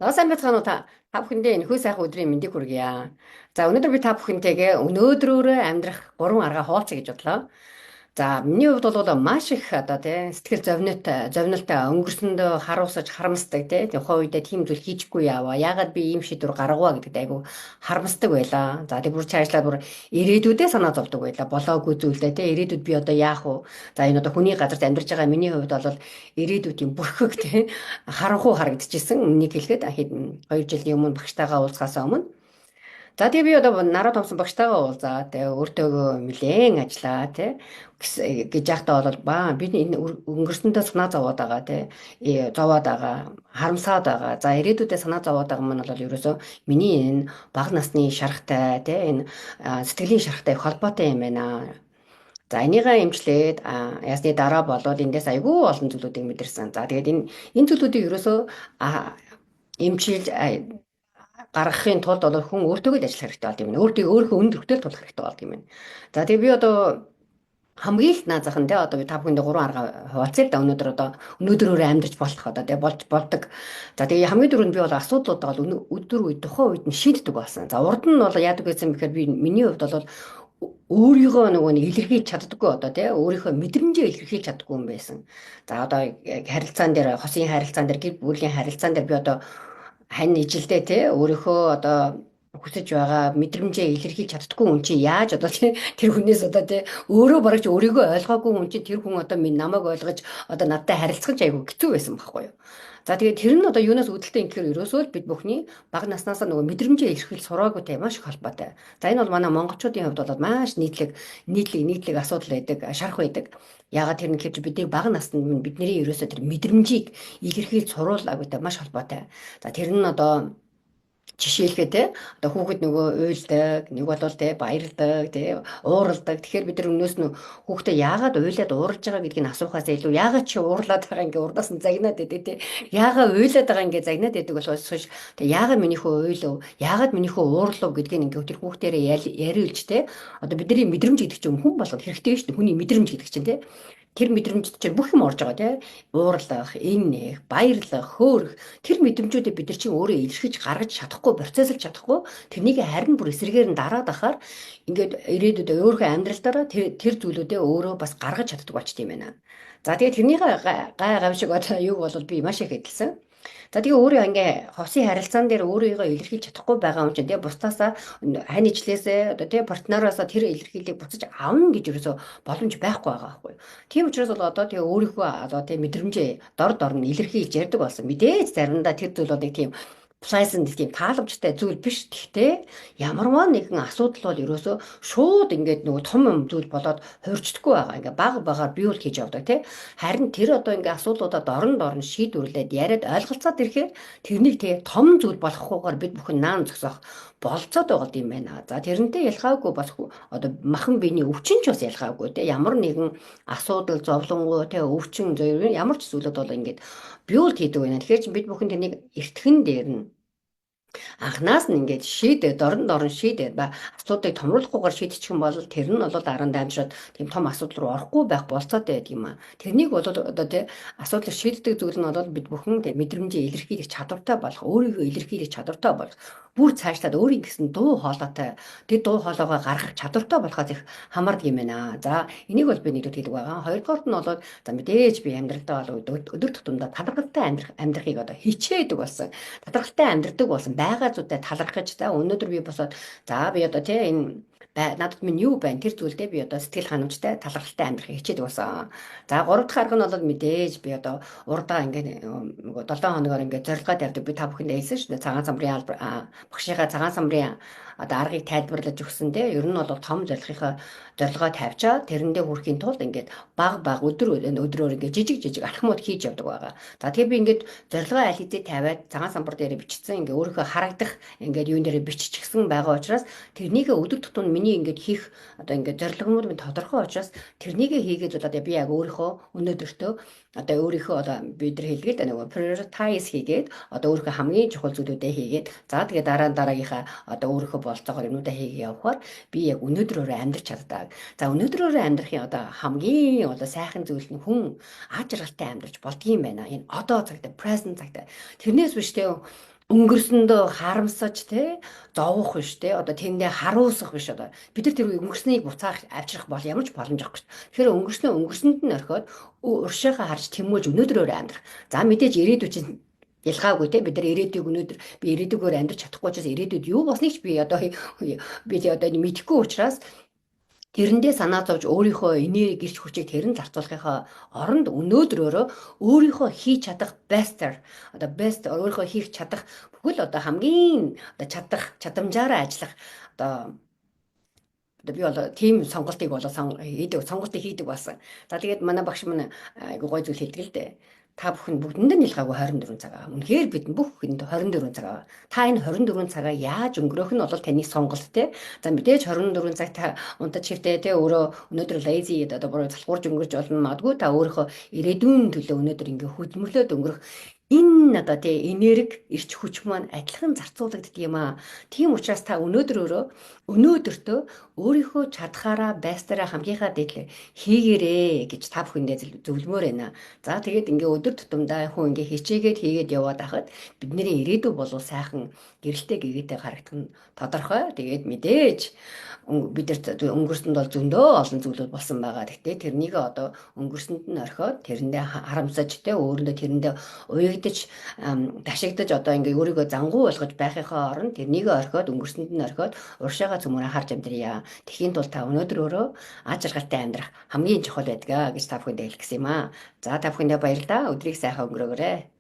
За, сайн байцгаана уу, та бүхэндээ энэхүү сайхан өдрийн мэндийг хүргье. За, өнөөдөр би та бүхэнтэйгээ өнөөдрөөрөө амьдрах гурван арга хуваалцъя гэж бодлоо. За, миний хувьд бол маш их одоо тий сэтгэл зовнилтой өнгөрсөндөө харуусаж харамсдаг, тий тухайн үедээ тийм зүйл хийчихгүй яаваа, яагаад би ийм шийдвэр гаргаваа гэдэгт айгүй харамсдаг байлаа. За, тэг бүр цаашлаад бүр ирээдүйдээ санаа зовдөг байлаа. Болоогүй зүйлдээ, тий ирээдүйд би одоо яах вэ? За, энэ одоо хүний газарт амьдарч байгаа миний хувьд бол ирээдүйдийн бүрхэг, тий харанхуй харагдчихсэн. Үнэнийг хэлэхэд 2 жилийн өмнө багштайгаа уулзахаас өмнө. За, тэгээ би одоо Наруу Томсон багштайгаа уулзаа, тэгээ өөртөөгөө нэлээн ажиллаа, тий гэж яхтаа бол ба би энэ өнгөрсөндөө санаа зовоод байгаа, тий зовоод байгаа, харамсаад байгаа. За, ирээдүйдээ санаа зовоод байгаа маань бол ерөөсөө миний энэ бага насны шарахтай, тий энэ сэтгэлийн шарахтай холбоотой юм байна. За, энийгээ эмчлээд ясны дараа болоод эндээс айгүй олон зүйлүүдийг мэдэрсэн. За, тэгээд энэ зүйлүүдийг ерөөсөө эмчилж гаргахын тулд бол хүн өөртөөгөө л ажиллах хэрэгтэй болд юм байна. Өөртөө өөрийнхөө үнэ төрхтэй л тулах хэрэгтэй болд юм байна. За, тэгээ би одоо хамгийн их наазах нь, те, одоо би та бүхэнд гурван арга хуваалцъя л да өнөөдөр, одоо өнөөдрөөрөө амьдарч болох, одоо те болж болдог. За, тэгээ хамгийн түрүүнд би бол асуудлуудаа бол өдөр үе тухайн үед нь шийддэг болсон. За, урд нь бол яадаг байсан бэхээр би миний хувьд бол өөрийгөө нөгөө нэг илэрхийлж чаддаггүй, одоо тий өөрийнхөө мэдрэмжээ илэрхийлж чаддаггүй юм байсан. За, одоо харилцаан дээр, хосын харилцаан дээр, гэр бүлийн харилцаан дээр би одоо хань ижилдээ, тий өөрийнхөө одоо хүсэж байгаа мэдрэмжээ илэрхийлж чаддаггүй хүн чинь яаж одоо тий тэр хүнээс одоо тий өөрөө барагч өөрийгөө ойлгоогүй хүн чинь тэр хүн одоо минь намайг ойлгож одоо надтай харилцах ч айгүй хэцүү байсан байхгүй юу. За, тэгээд тэр нь одоо юунаас үүдэлтэй юм гэхээр ерөөсөө л бид бүхний бага наснаасаа нөгөө мэдрэмжээ илэрхийлж сураагүйтэй маш их холбоотой. За, энэ бол манай монголчуудын хувьд бол маш нийтлэг асуудал байдаг, шарх байдаг. Яагаад тэр нь гэхээр бидний бага наснд бидний ерөөсөө тэр мэдрэмжийг илэрхийлж суруулаагүйтэй маш холбоотой. За, тэр нь одоо жишээлгээ, те, одоо хүүхэд нөгөө уйлдаг, нэг болвол, те, баярладаг, те, ууралдаг. Тэгэхээр бид нар өмнөөс нь хүүхдээ яагаад уйлаад ууралж байгаа гэдгийг асуухаас илүү яагаад чи уурлаад байгаа ингээ урдаас нь загнаад байдаг, те. Яагаад уйлаад байгаа ингээ загнаад байдаг болохоос биш, те, яагаад миний хүү уйлав, яагаад миний хүү уурлав гэдгийг ингээ тэр хүүхдээрээ яриулж, те. Одоо бидний мэдрэмж гэдэг чинь хүн болгонд хэрэгтэй шүү дээ. Хүний мэдрэмж гэдэг чинь, те, тэр мэдрэмжид чинь бүх юм орж байгаа, тий. Уурлах, инээх, баярлах, хөөрөх тэр мэдрэмжүүдийг бид нар чинь өөрөө илэрхийлж гаргаж чадахгүй, процессолж чадахгүй, тэрнийг харин бүр эсрэгээр нь дараад ахаар ингээд ирээдүйдээ өөрийнхөө амьдралдаараа тэр зүйлүүдээ өөрөө бас гаргаж чаддаг болчт юм байна. За, тэгээ тэрнийхээ гай гамшиг одоо юг бол би маш их эдэлсэн. За, тэгээ өөрөө ингээ хосын харилцаан дээр өөрийгөө илэрхийлж чадахгүй байгаа юм чинь, тэгээ бусдаасаа, хань ижлээсээ одоо тэгээ партнероосоо тэр илэрхийллийг буцаж авна гэж ерөөсөө боломж байхгүй байгаа байхгүй юу. Тийм учраас бол одоо тэгээ өөрийнхөө одоо тэгээ мэдрэмжээ дор дор нь илэрхийлж ярьдаг болсон. Мэдээж заримдаа тэр зүйл бол нэг тийм pleasant, тийм тааламжтай зүйл биш. Гэхдээ ямарваа нэгэн асуудал бол ерөөсөө шууд ингээд нөгөө том юм зүйл болоод хуурчдаггүй байгаа. Ингээд баг багаар build хийж явдаг, тий. Харин тэр одоо ингээд асуудлуудаа дорн дорн шийдвэрлээд, яриад, ойлголцоод ирэхээр тэрнийг тий том зүйл болохгүйгээр бид бүхэн наан зогсоох болцоод байгаа юм байна. За, тэрнтэй ялгаагүй бас одоо махан биений өвчин ч бас ялгаагүй, тий. Ямар нэгэн асуудал, зовлонгоо, тий өвчин зөв ямар ч зүйлүүд бол ингээд build хийдэг байна. Тэгэхээр чи бид бүхэн тэрнийг эртхэн дээр нь анхнаас нь ингээд шийдээ, дорн дорн шийдээ ба асуудлыг томруулахгүйгээр шийдчих юм бол тэр нь бол дараа нь дамжраад тийм том асуудал руу орохгүй байх болцоотой байдаг юм а. Тэрнийг бол одоо тий асуудлыг шийддэг зүйл нь бол бид бүхэн тий мэдрэмжээ илэрхийлэх чадвартай болох, өөрийгөө илэрхийлэх чадвартай болох, бүр цаашлаад өөрийн гэсэн дуу хоолойтой, тэр дуу хоолойгоо гаргах чадвартай болохоос их хамаардаг юм байна. За, энийг бол би нэгдүгээр хэлдэг байгаа. Хоёрдугаарт нь бол за мэдээж би амьдралдаа бол өдөр тутамдаа талархалтай амьдрахыг одоо хичээдэг болсон. Талархалтай амьдрдаг болсон. Байгаа зүйлдээ талархаж, за өнөөдөр би босоод, за би одоо тий энэ надад минь юу байна, тэр зүйлдээ би одоо сэтгэл ханамжтай, талархалтай амьдрахыг хичээдэг болсон. За, гурав дахь арга нь бол мэдээж би одоо урдаа ингээд нөгөө 7 хоногоор ингээд зорилгоо тавьдаг. Би та бүхэндээ хэлсэн шүү дээ. Цагаан самбарын багшийнхаа цагаан самбарын одоо аргыг тайлбарлаж өгсөн, те. Ер нь бол том зорилгынхаа зорилгоо тавьчаад тэрэндээ хүрэхийн тулд ингээд баг баг өдөр өдрөөр ингээд жижиг жижиг алхмууд хийж явдаг байгаа. За, тэгэхээр би ингээд зорилгоо аль хэзээ тавиад цагаан самбар дээр бичсэн, ингээд өөрийнхөө харагдах ингээд юун дээр биччихсэн байгаа учраас тэрнийгээ өдөр тутмын миний ингээд хийх одоо ингээд зорилгонууд минь тодорхой учраас тэрнийгээ хийгээд бол одоо би яг өөрийнхөө өнөөдөртөө одоо өөрийнхөө одоо бид нар хэлгээд нөгөө prioritize хийгээд, одоо өөрийнхөө хамгийн чухал зүйлүүдээ хийгээд, за тэгээ дараа нь дараагийнхаа одоо өөрийнхөө болцоогоор юмнуудаа хийгээ явахаар би яг өнөөдрөөрөө амьдрч чаддаг. За, өнөөдрөөрөө амьдрахын одоо хамгийн одоо сайхан зүйл нь хүн аз жаргалтай амьдрч болдгийм байна. Энэ одоо цагт, present цагт. Тэрнээс биш те Өнгөрсөндөө харамсаж те зовох биш те, одоо тэндээ харуулсах биш. Одоо бид нар тэр өнгөрснийг буцаах авчрах бол ямар ч боломж авахгүй шүү. Тэгэхээр өнгөрснөө өнгөрсөнд нь орхиод, уршаагаа харж тэмүүлж өнөөдрөөр амьдрах. За, мэдээж ирээдүйд чинь ялгаагүй те. Бид нар ирээдүйг, өнөөдөр би ирээдүгээр амьдрч чадахгүй учраас ирээдүйд юу болсныг ч би одоо би одоо мэдэхгүй учраас тэрэндээ санаа зовж, өөрийнхөө энерги, эрч хүчийг тэрэн зарцуулахынхаа оронд өнөөдрөөрөө өөрийнхөө хийж чадах best, одоо best, өөрийнхөө хийх чадах бүхэл, одоо хамгийн одоо чадах чадамжаараа ажиллах, одоо би бол тийм сонголтыг бол хийдэг, сонголтыг хийдэг болсон. За, тэгээд манай багш маань айгуу гоё зүйл хэлдэг л дээ. Та бүхэн бүгдэнд нь ялгаагүй 24 цаг байгаа. Үнэхээр бид бүх хүнд 24 цаг байгаа. Та энэ 24 цагаа яаж өнгөрөөх нь бол таны сонголт те. За, мэдээж 24 цаг та унтаж хэвтээ те, өөрөө өнөөдөр lazy, одоо буруу залхуурж өнгөрч болно. Магадгүй та өөрийнхөө ирээдүйн төлөө өнөөдөр ингээ хөдөлмөрлөөд өнгөрөх энэ одоо тий энерги, эрч хүч маань адилхан зарцуулагддаг юм аа. Тийм учраас та өнөөдөр өөрөө өнөөдөртөө өөрийнхөө чадхаараа байстараа хамгийн дээд хийгээрээ гэж та бүхэндээ зөвлөмөөр байна. За, тэгээд ингээ өдөр тутамдаа хүн ингээ хичээгээд хийгээд яваад байхад бидний ирээдүй бол сайхан гэрэлтэй гэгээтэй харагдах нь тодорхой. Тэгээд мэдээж бидэрт өнгөрсөнд бол зөндөө олон зүйлүүд болсон байгаа. Гэхдээ тэрнийг одоо өнгөрсөнд нь орхиод, тэрэндээ харамсаж те, өөрөндөө тэрэндээ уягдаж, ташигдаж, одоо ингээ өөрийгөө зангуу болгож байхынхаа оронд тэрнийг орхиод, өнгөрсөнд нь орхиод, уршаага цөмөрөө харж амьдрья. Тэхийн тулд та өнөөдөр өөрөө аз жаргалтай амьдрах хамгийн чухал байдаг гэж та бүхэндээ хэлэх гэсэн юм аа. За, та бүхэндээ баярлалаа. Өдрийг сайхан өнгөрөөгөөрэй.